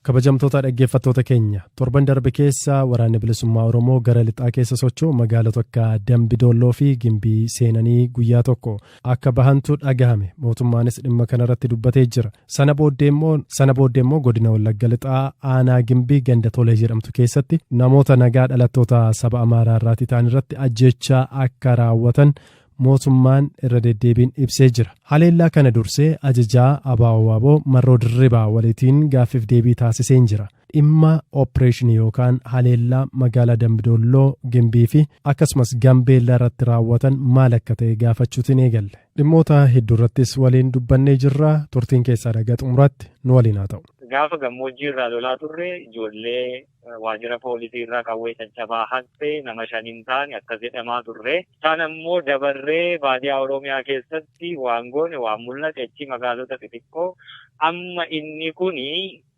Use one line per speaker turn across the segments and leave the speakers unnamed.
Kabajamtoota dhaggeeffattoota keenya, torban darbe keessa Waraanni Bilisummaa Oromoo gara lixaa keessa socho'u magaalota akka Dambi Doolloo fi Gimbii seenanii guyyaa tokko akka bahantu dhagahame. Mootummaanis dhimma kanarratti dubbatee jira. Sana booddee immoo godina Wallagga Lixaa aanaa Gimbii ganda Tolee jedhamtu keessatti namoota nagaa dhalattoota saba Amaaraa irraatii ta'an irratti ajjechaa akka raawwatan mootummaan irra deddeebiin ibsee jira. Haleellaa kana dursee ajajaa ABO WBO Marroo Dirribaa waliitiin gaaffiif deebii taasiseen jira. Dhimma opereeshinii yookaan haleellaa magaalaa Dambidolloo, Gimbii fi akkasumas Gambeellaa irratti raawwatan maal akka ta'e gaafachuutiin eegalle. Dhimmoota hedduu irrattis waliin dubbannee jirra. Turtiin keessaa dhagaa xumuraatti nu waliin haa ta'u.
Gaafa gammoojjii irraa lolaa turre, ijoollee waajjira poolisii irraa qawwee caccabaa hatte, nama shan hin taane akkas jedhamaa turre. Isaan ammoo dabarree baadiyaa Oromiyaa keessatti waan goone, waan mul'ate, achi magaalota xixiqqoo. Amma inni kuni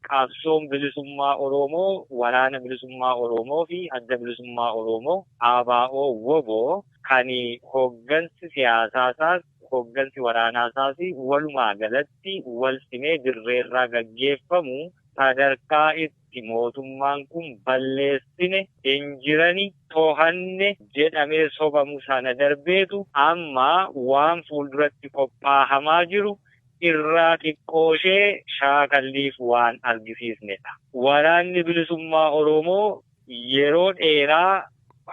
qabsoon bilisummaa Oromoo, Waraana Bilisummaa Oromoo fi Adda Bilisummaa Oromoo ABO WBO kan hooggansi siyaasaa isaas hooggansi waraanaa isaas walumaa galatti wal simee dirreerraa gaggeeffamu sadarkaa itti mootummaan kun balleessine hin jirani, tohanne jedhamee sobamu sana darbeetu amma waan fuulduratti qophaahamaa jiru irraa xiqqooshee shaakalliif waan argisiisnedha. Waraanni Bilisummaa Oromoo yeroo dheeraa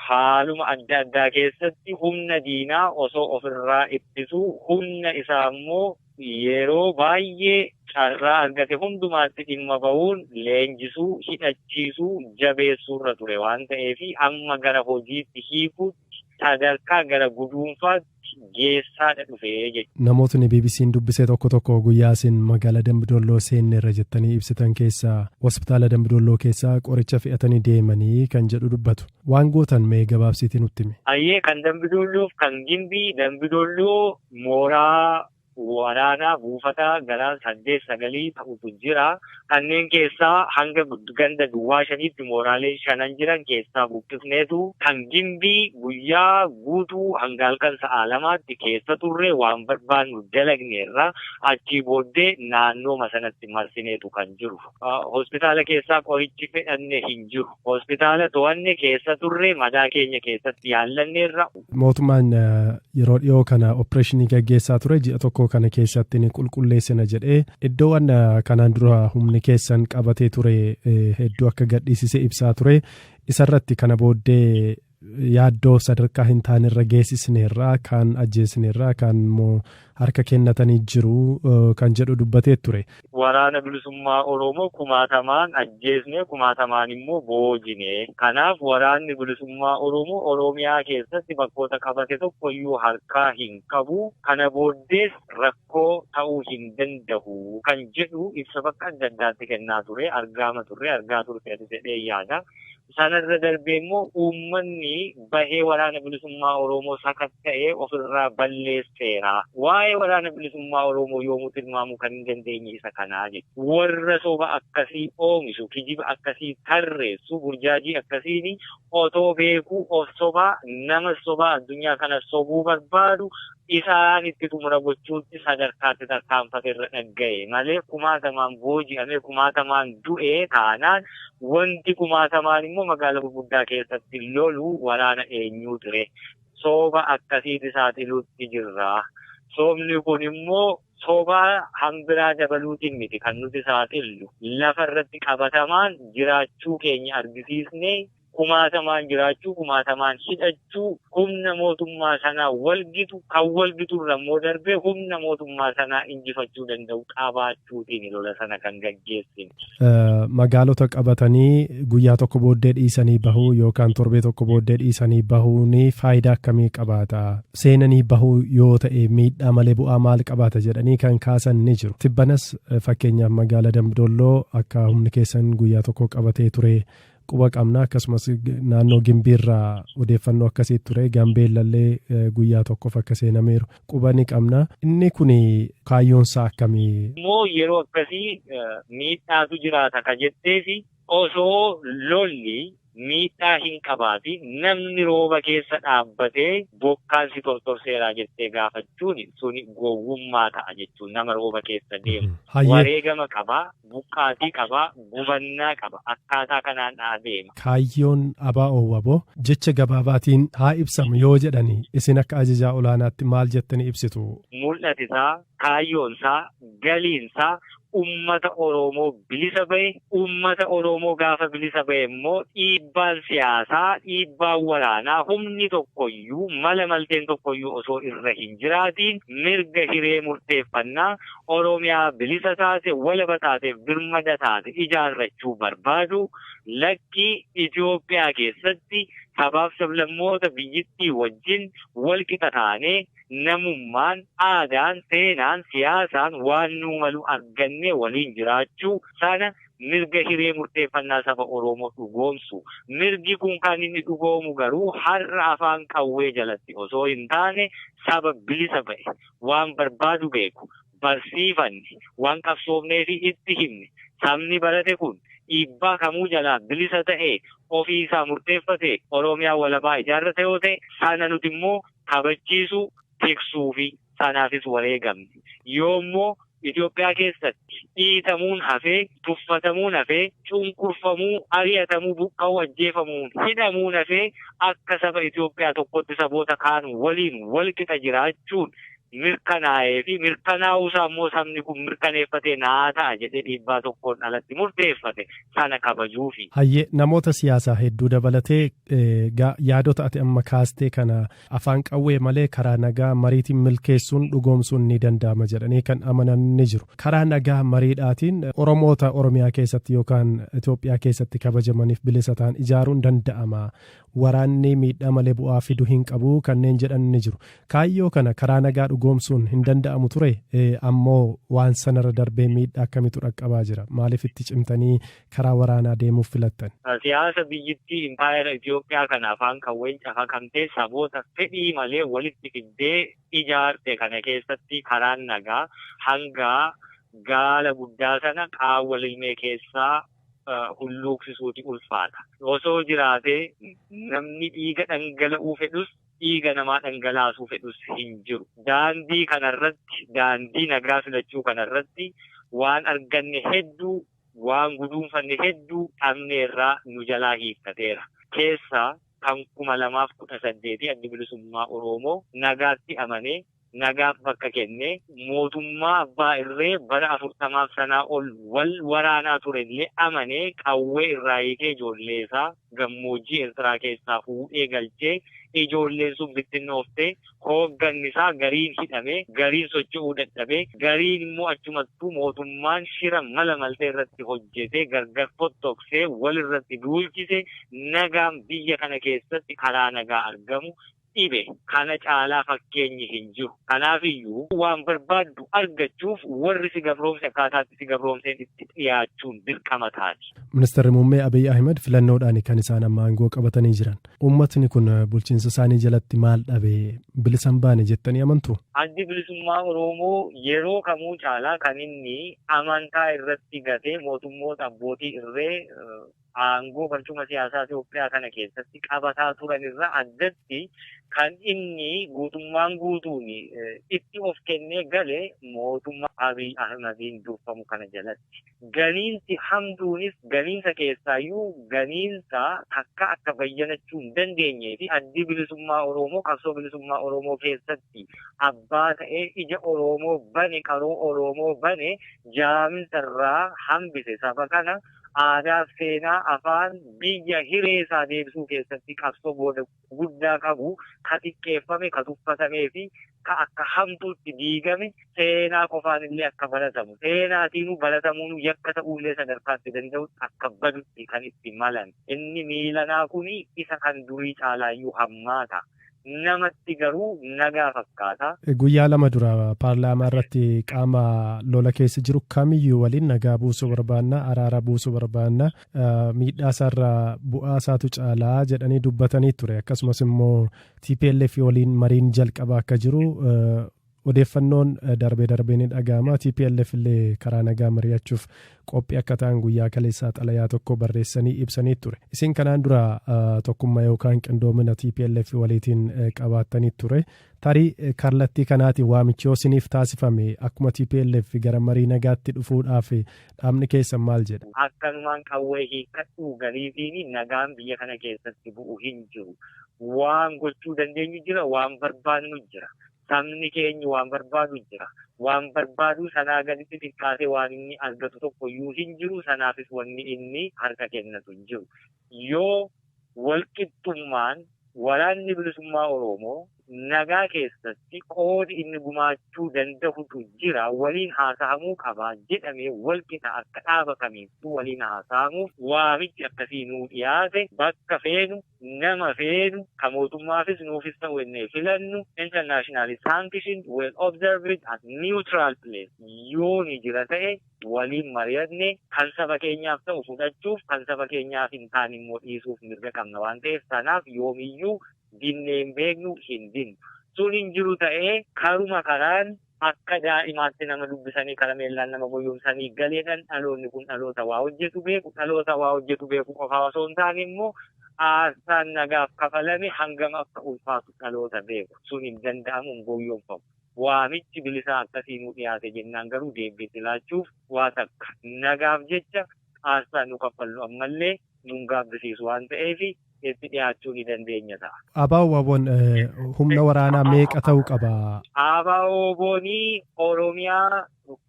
haaluma adda addaa keessatti humna diinaa osoo ofirraa ittisuu, humna isaa immoo yeroo baay'ee carraa argate hundumaatti dhimma ba'uun leenjisuu, hidhachiisuu, jabeessuurra ture waan ta'eef, amma gara hojiitti hiikuutti, sadarkaa gara guduunfaatti geessaadha dhufee jechuudha.
Namootni BBC'n dubbisee tokko tokko guyyaa isin magaalaa Dambidolloo seenneerra jettanii ibsitan keessaa hospitaala Dambidolloo keessaa qoricha fe'atanii deemanii kan jedhu dubbatu. Waan gootan mee gabaabsiitii nutti himi.
Ayyee, kan Dambidolloof kan Gimbii, Dambidolloo mooraa waraanaa buufata gara saddeet sagalii ta'utu jira. Kanneen keessaa hanga ganda duwwaa 5tti mooraalee shanan jiran keessaa buqqisneetu, kan Gimbii guyyaa guutuu hanga halkan sa'a 2tti keessa turre, waan barbaannu dalagneerra, achii booddee naannooma sanatti marsineetu kan jiru. Hospitaala keessaa qorichi fedhanne hin jiru. Hospitaala to'anne keessa turre, madaa keenya keessatti yaallanneerra.
Mootummaan yeroo dhiyoo kana opereeshinii gaggeessaa ture, ji'a tokko kana keessatti ni qulqulleessina jedhee, iddoowwan kanaan dura humni keessan qabatee ture hedduu akka gadhiisise ibsaa ture. Isarratti kana booddee yaaddoo sadarkaa hin taanerra geessisneerra, kan ajjeesneerra, kan immoo harka kennatanii jiru kan jedhu dubbatee ture.
Waraana Bilisummaa Oromoo kumaatamaan ajjeesne, kumaatamaan immoo boojine. Kanaaf Waraanni Bilisummaa Oromoo Oromiyaa keessatti bakkoota qabate tokkoyyuu harkaa hin qabu. Kana booddees rakkoo ta'uu hin danda'u kan jedhu ibsa bakka adda addaatti kennaa ture, argaama turre, argaa turte ati jedhee yaada. Sanarra darbee immoo uummanni bahee Waraana Bilisummaa Oromoo sakatta'ee ofirraa balleesseera. Waa'ee Waraana Bilisummaa Oromoo yoomuu tilmaamuu kan hin dandeenye isa kanaa jechuudha. Warra soba akkasii oomishu, kijiba akkasii tarreessu, burjaajii akkasiin otoo beekuu of sobaa, nama sobaa, addunyaa kana sobuu barbaadu isaan itti xumura gochuutti sadarkaatti tarkaanfate irra dhagga'e malee, kumaatamaan booji'ame, kumaatamaan du'e taanaan, wanti kumaatamaan immoo magaalaa gurguddaa keessatti lolu waraana eenyuu ture? Soba akkasiiti saaxiluutti jirra. Sobni kun immoo soba hambiraa dabaluutiin miti kan nuti saaxillu. Lafa irratti qabatamaan jiraachuu keenya argisiisnee, kumaatamaan jiraachuu, kumaatamaan hidhachuu, humna mootummaa sanaa walgitu, kan walgiturra immoo darbee humna mootummaa sanaa injifachuu danda'u qabaachuutiin lola sana kan gaggeessine.
Magaalota qabatanii guyyaa tokko booddee dhiisanii bahuu yookaan torbee tokko booddee dhiisanii bahuun faayidaa akkamii qabaata? Seenanii bahuu yoo ta'e miidhaa malee bu'aa maal qabaata jedhanii kan kaasan ni jiru. Tibbanas fakkeenyaaf magaalaa Dambidolloo akka humni keessan guyyaa tokko qabatee ture quba qabna. Akkasumas naannoo Gimbiirraa odeeffannoo akkasii ture, Gambeellallee guyyaa tokkoof akka seenameeru quba ni qabna. Inni kun kaayyoonsaa akkamii?
Immoo yeroo akkasii miidhaatu jiraata ka jetteefi osoo lolli Miidhaa hin qabaati. Namni rooba keessa dhaabbatee bokkaan si tortorseeraa jettee gaafachuun suni gowwummaa ta'a jechuun nama rooba keessa deemu. Wareegama qabaa, buqqaatii qabaa, gubannaa qaba. Akkaataa kanaan adeema.
Kaayyoon ABO WBO jecha gabaabaatiin haa ibsamu yoo jedhani, isin akka ajajaa olaanaatti maal jettanii ibsitu?
Mul'ati isaa, kaayyoon isaa, galiin isaa ummata Oromoo bilisa ba'e, ummata Oromoo gaafa bilisa ba'e immoo dhiibbaan siyaasaa, dhiibbaan waraanaa, humni tokkoyyuu, mala malteen tokkoyyuu osoo irra hin jiraatiin mirga hiree murteeffannaa Oromiyaa bilisa taate, walaba taate, birmada taate ijaarrachuu barbaadu. Lakkii, Itoophiyaa keessatti sabaaf sablammoota biyyittii wajjin wal qixa taanee namummaan, aadaan, seenaan, siyaasaan waan nuu malu argannee waliin jiraachuu sana, mirga hiree murteeffannaa saba Oromoo dhugoomsu. Mirgi kun kan inni dhugoomu garuu har'a afaan qawwee jalatti osoo hin taane, saba bilisa ba'e, waan barbaadu beeku, barsiifanne, waan qabsoofnee fi itti himne, sabni barate kun dhiibbaa kamuu jalaa bilisa ta'ee ofii isaa murteeffate Oromiyaa walabaa ijaarrate yoo ta'e, sana nuti immoo kabachiisuu, tiksuu fi sanaafis wareegamne. Yoommoo Itoophiyaa keessatti dhiitamuun hafee, tuffatamuun hafee, cunqurfamuu, ari'atamuu, buqqa'uu, ajjeefamuun, hidhamuun hafee, akka saba Itoophiyaa tokkotti saboota kaan waliin wal qixa jiraachuun mirkanaa'ee fi mirkanaa'uusaa immoo sabni kun mirkaneeffatee naa ta'a jedhee dhiibbaa tokkoon alatti murteeffate sana kabajuufi.
Hayyee, namoota siyaasaa hedduu dabalatee yaadota ati amma kaastee kana afaan qawwee malee karaa nagaa mariitiin milkeessuun, dhugoomsuun ni danda'ama jedhanii kan amanan ni jiru. Karaa nagaa mariidhaatiin Oromoota Oromiyaa keessatti yookaan Itoophiyaa keessatti kabajamaniif bilisa ta'an ijaaruun danda'ama. Waraanni miidhaa malee bu'aa fiduu hin qabu kanneen jedhan ni jiru. Kaayyoo kana karaa nagaa dhugoomsuun hin danda'amu ture, ammoo waan sanarra darbee miidhaa akkamitu dhaqqabaa jira? Maaliif itti cimtanii karaa waraanaa deemuuf filattan?
Siyaasa biyyittii impaayera Itoophiyaa kana afaan qawween cafaqamtee saboota fedhii malee walitti fiddee ijaarte kana keessatti karaan nagaa hanga gaala guddaa sana qaawwa lilmee keessaa hulluuqsisuuti ulfaata. Osoo jiraatee namni dhiiga dhangala'uu fedhus, dhiiga namaa dhangalaasuu fedhus hin jiru. Daandii kanarratti, daandii nagaa filachuu kanarratti waan arganne hedduu, waan guduunfanne hedduu dhabneerraa, nu jalaa hiikkateera. Keessaa kan 2018 Addi Bilisummaa Oromoo nagaatti amanee, nagaaf bakka kennee, mootummaa abbaa irree bara 40f sanaa ol wal waraanaa turellee amanee, qawwee irraa hiikee, ijoollee isaa gammoojjii Eertiraa keessaa fuudhee galchee, ijoolleen sun bittinnooftee, hoogganni isaa gariin hidhamee, gariin socho'uu dadhabee, gariin immoo achumattuu mootummaan shira mala maltee irratti hojjetee gargar fottoqsee wal irratti duulchise, nagaan biyya kana keessatti karaa nagaa argamu dhibe. Kana caalaa fakkeenyi hin jiru. Kanaaf iyyuu waan barbaaddu argachuuf warri si gabroomse akkaataatti si gabroomseen itti dhiyaachuun dirqama taati.
Ministeerri muummee Abiy Ahmed filannoodhaan kan isaan amma aangoo qabatanii jiran. Uummatni kun bulchiinsa isaanii jalatti maal dhabe, bilisa hin baane jettanii amantu?
Addi Bilisummaa Oromoo yeroo kamuu caalaa kan inni amantaa irratti gatee mootummoota abbootii irree aangoo barcuma siyaasaa Itoophiyaa kana keessatti qabataa turan irraa addatti kan inni guutummaan guutuun itti of kennee gale mootummaa Abiy Ahmediin durfamu kana jalatti. Ganiinsi hamtuunis ganiinsa keessaayyuu ganiinsa takka akka bayyanachuu hin dandeenyee fi Addi Bilisummaa Oromoo qabsoo bilisummaa Oromoo keessatti abbaa ta'ee ija Oromoo bane, qaroo Oromoo bane, jaaminsa irraa hambise, saba kana aadaa, seenaa, afaan, biyya hiree isaa deebisuu keessatti qabsoo booda guddaa qabu ka xiqqeeffame, ka tuffatamee fi ka akka hamtuutti diigame, seenaa qofaan illee akka baratamu, seenaatiinuu baratamuun yakka ta'uullee sadarkaatti danda'utti akka badutti kan itti malan. Inni miilanaa kuni isa kan durii caalaayyuu hammaata. Namatti garuu nagaa fakkaata.
Guyyaa 2 dura paarlaamaa irratti qaama lola keessa jiru kamiyyuu waliin nagaa buusuu barbaanna, araara buusuu barbaanna, miidhaa isaarraa bu'aa isaatu caalaa jedhanii dubbatanii ture. Akkasumas immoo TPLF waliin mariin jalqabaa akka jiru Odeeffannoon darbee darbee ni dhaga'ama. TPLF illee karaa nagaa mari'achuuf qophii akka ta'an guyyaa kaleessaa xalayaa tokko barreessanii ibsanii ture. Isin kanaan dura tokkummaa yookaan qindoomina TPLF waliitiin qabaattanii ture. Tarii kallattii kanaatiin waamichi yoo isiniif taasifame akkuma TPLF gara marii nagaatti dhufuudhaaf dhaabni keessan maal jedha?
Akkanumaan qawwee hiikkadhuu galiitiin nagaan biyya kana keessatti bu'u hin jiru. Waan gochuu dandeenyu jira, waan barbaadnu jira. Sabni keenya waan barbaadu jira. Waan barbaadu sanaa gaditti xiqqaatee waan inni argatu tokko iyyuu hin jiru. Sanaafis wanni inni harka kennatu hin jiru. Yoo walqixxummaan waraanni bilisummaa Oromoo nagaa keessatti qoodi inni gumaachuu danda'utu jira, waliin haasa'amuu qaba jedhamee walqixa akka dhaaba kamiittuu waliin haasa'amuuf waamichi akkasii nuu dhiyaate, bakka feenu, nama feenu, kan mootummaafis nuufis ta'u jennee filannu, internationally sanctioned, well observed at neutral place yoo ni jira ta'e, waliin mari'anne kan saba keenyaaf ta'u fudhachuuf, kan saba keenyaaf hin taane immoo dhiisuuf mirga qabna waan ta'eef, sanaaf yoomiyyuu dinnee hin beeknu, hin dinnu. Sun hin jiru ta'ee karuma karaan akka daa'imaatti nama dubbisanii karameellaan nama goyoomsanii galeedhaan, dhaloonni kun dhaloota waa hojjetu beeku, dhaloota waa hojjetu beeku qofaa osoo hin taane immoo aarsaan nagaaf kafalame hangam akka ulfaatu dhaloota beeku. Sun hin danda'amu, hin goyoomfamu. Waamichi bilisaa akkasii nu dhiyaate jennaan garuu deebii laachuuf waa takka nagaaf jecha aarsaa nu kaffallu ammallee nun gaabbisiisu waan ta'eef itti dhiyaachuu ni dandeenya ta'a.
ABO WBOn humna waraanaa meeqa ta'uu qaba?
ABO WBOnii Oromiyaa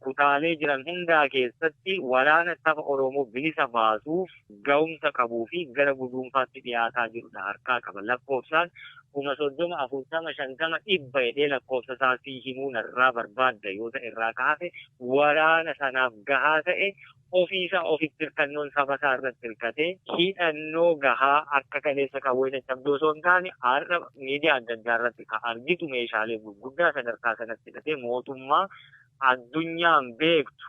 kutaalee jiran hundaa keessatti waraana saba Oromoo bilisa baasuuf ga'umsa qabuu fi gara guduunfaatti dhiyaataa jirudha harkaa qaba. Lakkoofsaan 30,000, 40,000, 50,000, 100 jedhee lakkoofsa isaa sii himuu narraa barbaadda yoo ta'e, irraa kaase waraana sanaaf gahaa ta'e, ofiisaa ofitti hirkannoon saba isaa irratti hirkatee, hidhannoo gahaa akka kaleessa qawwee caccabdoo osoo hin taane, har'a miidiyaa adda addaa irratti kan argitu meeshaalee gurguddaa sadarkaa sanatti hidhatee, mootummaa addunyaan beektu,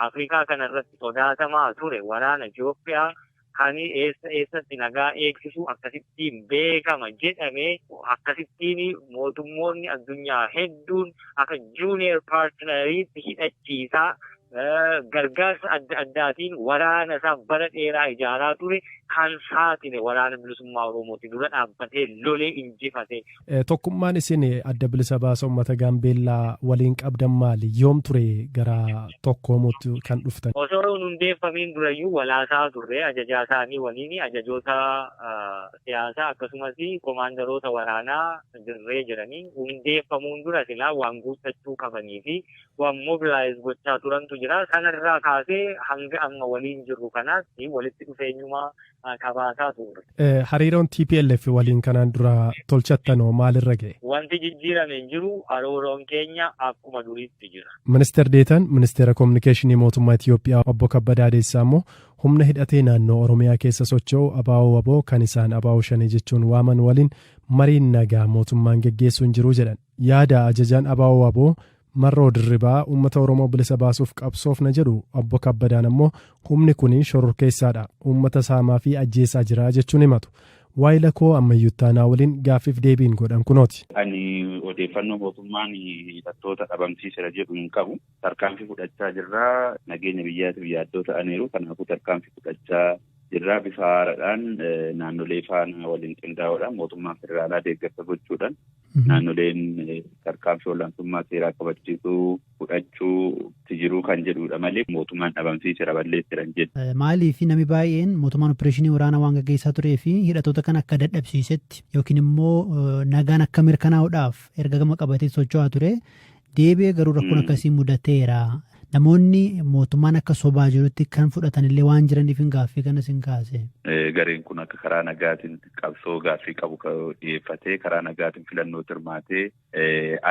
Afrikaa kana irratti sodaatamaa ture, waraana Itoophiyaa kan eessa eessatti nagaa eegsisu akkasittiin beekama jedhamee, akkasittiin mootummoonni addunyaa hedduun akka junior partneriitti hidhachiisaa, gargaarsa adda addaatiin waraana isaa bara dheeraa ijaaraa ture kan saaxile waraana bilisummaa Oromooti dura dhaabbatee lolee injifate.
Tokkummaan isin adda bilisa baasa uummata Gaambeellaa waliin qabdan maali? Yoom ture gara tokkoomuutti kan dhuftan?
Osoo hin hundeeffamiin durayyuu walaasaa turre. Ajajaa isaanii waliin, ajajoota siyaasaa akkasumas komaandaroota waraanaa dirree jiranii, hundeeffamuun dura silaa waan guuttachuu qabanii fi waan mobilize gochaa turantu jira. Sanarraa kaasee hanga amma waliin jirru kanaatti walitti dhufeenyumaa qabaataa turre.
Hariiroon TPLF waliin kanaan dura tolchattanoo maalirra ga'e?
Wanti jijjiirame hin jiru, hariiroon keenya akkuma duriitti jira.
Ministeer Deetaan Ministeera Kominikeeshinii Mootummaa Itiyoophiyaa Obbo Kabbadaa Deessaa immoo humna hidhatee naannoo Oromiyaa keessa socho'u ABO WBO, kan isaan ABO Shanee jechuun waaman waliin mariin nagaa mootummaan geggeessuu hin jiru jedhan. Yaada ajajaan ABO WBO Marroo Dirribaa uummata Oromoo bilisa baasuuf qabsoofna jedhu, Obbo Kabbadaan ammoo humni kun shororkeessaadha, uummata saamaa fi ajjeesaa jira jechuun himatu. Waayila koo Ammayyuu Taanaa waliin gaaffiif deebiin godhan kunooti.
Ani odeeffannoo mootummaan hidhattoota dhabamsiiseera jedhu hin qabu. Tarkaanfii fudhachaa jirraa, nageenya biyyaatiif yaaddoo ta'aniiru. Kanaafuu tarkaanfii fudhachaa jirraa, bifa haaraadhaan naannolee faana waliin qindaa'uudhaan, mootummaan federaalaa deeggarsa gochuudhaan, naannoleen tarkaanfii olaantummaa seeraa kabachiisuu fudhachuu jiruu kan jedhudha malee mootummaan dhabamsiiseera, balleesseera hin jedhu.
Maaliif namni baay'een mootummaan opereeshinii waraanaa waan gaggeessaa turee fi hidhattoota kan akka dadhabsiisetti yookiin immoo nagaan akka mirkanaa'uudhaaf erga gama qabatee socho'aa ture, deebi'ee garuu rakkoon akkasii mudateera. Namoonni mootummaan akka sobaa jirutti kan fudhatan illee waan jiraniif hin gaaffii kanas hin kaase.
Gareen kun akka karaa nagaatiin qabsoo gaaffii qabu dhiyeeffatee, karaa nagaatiin filannoo hirmaatee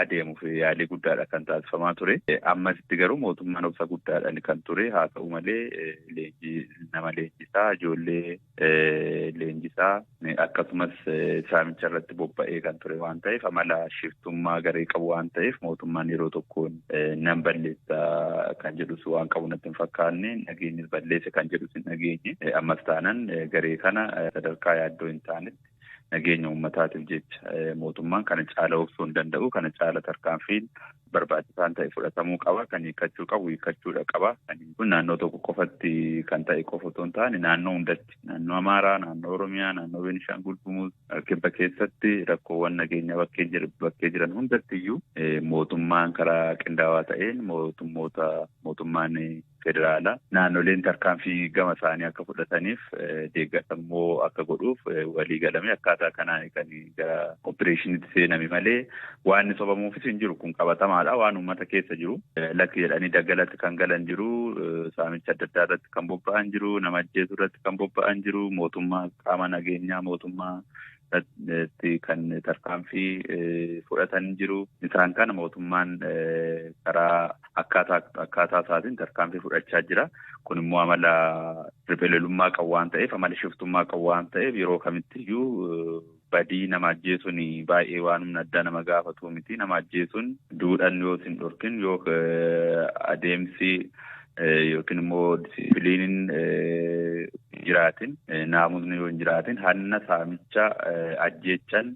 adeemuuf yaalii guddaadha kan taasifamaa ture. Ammasitti garuu mootummaan obsa guddaadhaan kan ture. Haa ta'u malee leenjii nama leenjisaa, ijoollee leenjisaa, akkasumas saamicha irratti bobba'ee kan ture waan ta'eef, amala shiftummaa garee qabu waan ta'eef, mootummaan yeroo tokkoon nan balleessa kan jedhus waan qabu natti hin fakkaanne, nageenyis balleesse kan jedhus hin dhageenye. Ammas taanan garee kana sadarkaa yaaddoo hin taanetti Nageenya uummataatiif jecha mootummaan kana caala obsuu hin danda'u. Kana caala tarkaanfiin barbaachisaan ta'e fudhatamuu qaba. Kan hiikkachuu qabu hiikkachuudha qaba. Kun naannoo tokko qofatti kan ta'e qofa otoo hin taane naannoo hundatti, naannoo Amaaraa, naannoo Oromiyaa, naannoo Beenishaangul Gumuz, Kibba keessatti rakkoowwan nageenya bakkee jiran hundatti iyyuu mootummaan karaa qindaawaa ta'een mootummaan federaalaa naannoleen tarkaanfii gama isaanii akka fudhataniif deeggarsa immoo akka godhuuf walii galame. Akkaataa kanaan kan gara opereeshiniitti seename malee waan inni sobamuufis hin jiru. Kun qabatamaadha, waan uummata keessa jiru. Lakki jedhanii daggalatti kan galan jiru, saamicha adda addaa irratti kan bobba'an jiru, nama ajjeesuu irratti kan bobba'an jiru, mootummaa qaama nageenyaa mootummaa kan tarkaanfii fudhatan jiru. Isaan kana mootummaan karaa akkaataa isaatiin tarkaanfii fudhachaa jira. Kun immoo amala riphee qabu waan ta'eef, amala shiftummaa qabu waan ta'eef, yeroo kamittiyyuu badii nama ajjeesuun baay'ee waan humna addaa nama gaafatu miti. Nama ajjeesuun duudhaan yoo sin dhorkin, yoo adeemsi yookiin immoo disiipiliiniin jiraatin, naamusni yoo hin jiraatin, hanna, saamicha, ajjeechan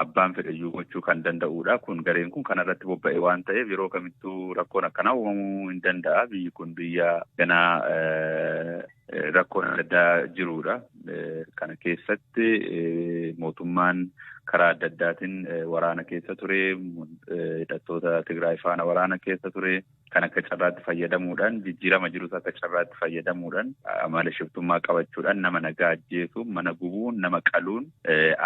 abbaan fedhayyuu gochuu kan danda'udha. Kun gareen kun kanarratti bobba'e waan ta'eef yeroo kamittuu rakkoon akkanaa uumamuu hin danda'a. Biyyi kun biyya ganaa rakkoon adda addaa jirudha. Kana keessatti mootummaan karaa adda addaatiin waraana keessa ture, hidhattoota Tigraay faana waraana keessa ture. Kan akka carraatti fayyadamuudhaan, jijjiirama jirus akka carraatti fayyadamuudhaan, amala shiftummaa qabachuudhaan nama nagaa ajjeesuun, mana gubuun, nama qaluun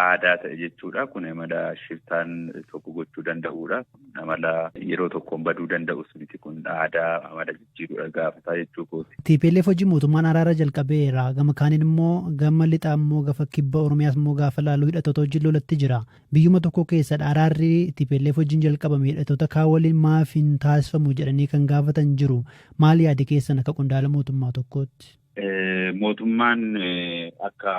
aadaa ta'e jechuudha. Kun amala shiftaan tokko gochuu danda'udha. Amala yeroo tokkoon baduu danda'us miti, kun aadaa amala jijjiiruudha gaafataa jechuu kooti.
TPLF hojii mootummaan araara jalqabeera. Gama kaaniin immoo gama lixaa immoo gafa Kibba Oromiyaas immoo gaafa laaluu hidhattoota wajjin lolatti jira. Biyyuma tokko keessadha araarri TPLF wajjin jalqabame hidhattoota kaan waliin maaf hin taasifamu jedhanii kan gaafatan jiru. Maal yaadi keessan akka qondaala mootummaa tokkootti?
Mootummaan akka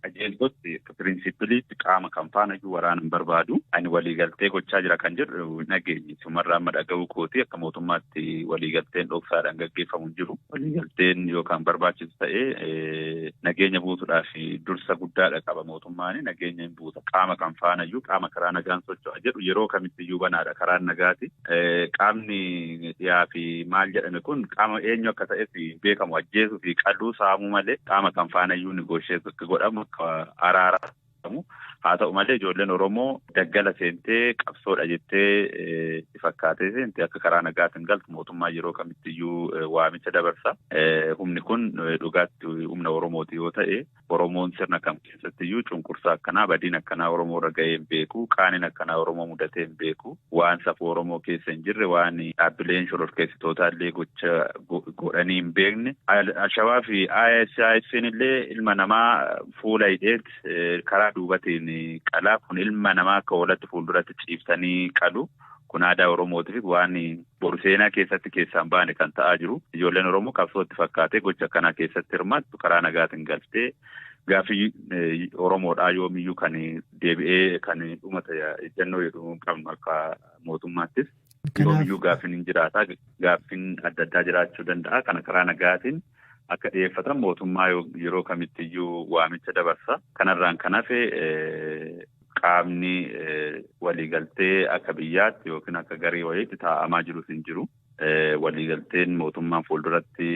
qajeeltotti, akka pirinsipiliitti qaama kan faana iyyuu waraana hin barbaadu. Ani waliigaltee gochaa jira kan jedhu nageenyi sumarraa amma dhaga'uu kooti. Akka mootummaatti waliigalteen dhoksaadhaan gaggeeffamu hin jiru. Waliigalteen yookaan barbaachisu ta'ee nageenya buusuudhaaf dursa guddaadha qaba mootummaan, nageenya hin buusa. Qaama kan faana iyyuu, qaama karaa nagaan socho'a jedhu yeroo kamitti iyyuu banaadha karaan nagaati. Qaamni dhiyaa fi maal jedhame kun qaama eenyu akka ta'es beekamu, ajjeesuu fi qaluu, saamuu malee qaama kan faana iyyuu negotiate akka godhamu, araaramu. Haa ta'u malee ijoolleen Oromoo daggala seentee qabsoodha jettee itti fakkaatee seentee akka karaa nagaatiin galtu mootummaa yeroo kamittiyyuu waamicha dabarsa. Humni kun dhugaatti humna Oromooti yoo ta'e, Oromoon sirna kam keessattiyyuu cunqursaa akkanaa, badiin akkanaa Oromoo irra ga'ee hin beeku, qaaniin akkanaa Oromoo mudatee hin beeku, waan safuu Oromoo keessa hin jirre, waan dhaabbileen shororkeessitootaa illee gocha godhanii hin beekne. Alshabaab fi ISIS illee ilma namaa fuula hidheet karaa duubatiin qalaa, kun ilma namaa akka hoolatti fuulduratti ciibsanii qalu. Kun aadaa Oromootiif waan boru seenaa keessatti keessaan baane kan ta'aa jiru. Ijoolleen Oromoo qabsootti fakkaatee gocha akkanaa keessatti hirmaattu karaa nagaatiin galtee gaaffii Oromoodhaa yoomiyyuu kan deebi'ee kan dhumata ejjennoo jedhu hin qabnu akka mootummaattis. Yoomiyyuu gaaffiin hin jiraata. Gaaffiin adda addaa jiraachuu danda'a. Kana karaa nagaatiin akka dhiyeeffatan mootummaa yeroo kamittiyyuu waamicha dabarsa. Kanarraan kan hafe qaamni waliigaltee akka biyyaatti yookiin akka garee wayiitti taa'amaa jirus hin jiru. Waliigalteen mootummaan fuulduratti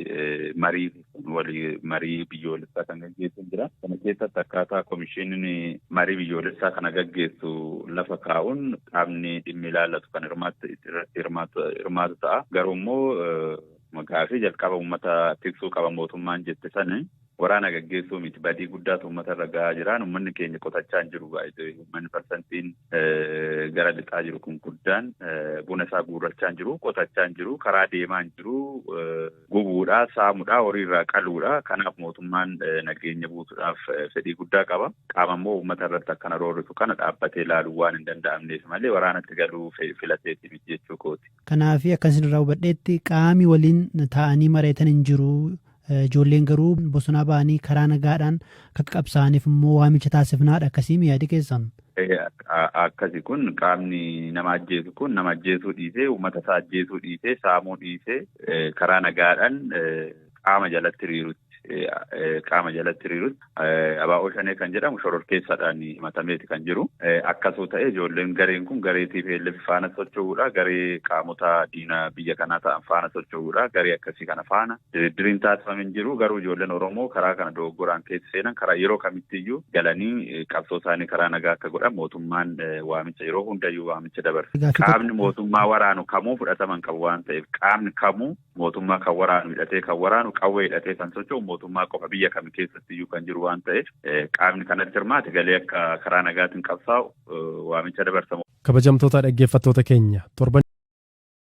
marii biyyoolessaa kan gaggeessu jira. Kana keessatti akkaataa komishiniin marii biyyoolessaa kana gaggeessu lafa kaa'uun qaamni dhimmi ilaallatu kan irratti hirmaatu ta'a. Garuu immoo gaafii jalqaba uummata tiksuu qaba mootummaan jette sani waraana gaggeessuu miti, badii guddaatu uummata irra gahaa jiraan. Uummanni keenya qotachaa hin jiru baay'ee. Uummanni parsantiin gara lixaa jiru kun guddaan buna isaa guurrachaa hin jiru, qotachaa hin jiru, karaa deemaa hin jiru, gubuudha, saamuudha, horii irraa qaluudha. Kanaaf mootummaan nageenya buusuudhaaf fedhii guddaa qaba. Qaama immoo uummata irratti akkana roorrisu kana dhaabbatee ilaaluu waan hin danda'amneef malee waraanatti galuu filateeti miti jechuu kooti.
Kanaaf akka isin irraa hubadheetti qaami waliin taa'anii mari'atan hin jiru. Ijoolleen garuu bosonaa ba'anii karaa nagaadhaan akka qabsaa'aniif immoo waamicha taasifnaadha, akkasii yaadi keessan.
Akkasi, kun qaamni nama ajjeesu kun nama ajjeesuu dhiisee, uummata isaa ajjeesuu dhiisee, saamuu dhiisee, karaa nagaadhaan qaama jalatti hiriirutti. qaama jalatti hiriirutti ABO Shanee kan jedhamu shororkeessaadhaan himatameeti kan jiru. Akkasoo ta'e ijoolleen gareen kun garee TPLF faana socho'uudha. Garee qaamota diina biyya kanaa ta'an faana socho'uudha. Garee akkasii kana faana diriiriin taasifame hin jiru. Garuu ijoolleen Oromoo karaa kana dogoggoraan keessa seenan karaa yeroo kamittiyyuu galanii qabsoo isaanii karaa nagaa akka godhan mootummaan waamicha yeroo hundayyuu waamicha dabarsa. Qaamni mootummaa waraanu kamuu fudhatama hin qabu waan ta'eef, qaamni kamuu mootummaa kan waraanu, hidhatee kan waraanu, qawwee hidhatee kan socho'u mootummaa qofa biyya kam keessattiyyuu kan jiru waan ta'eef, qaamni kanatti hirmaate galee akka karaa nagaatiin qabsaa'u waamicha dabarsamu.
Kabajamtoota dhaggeeffattoota keenya, torban.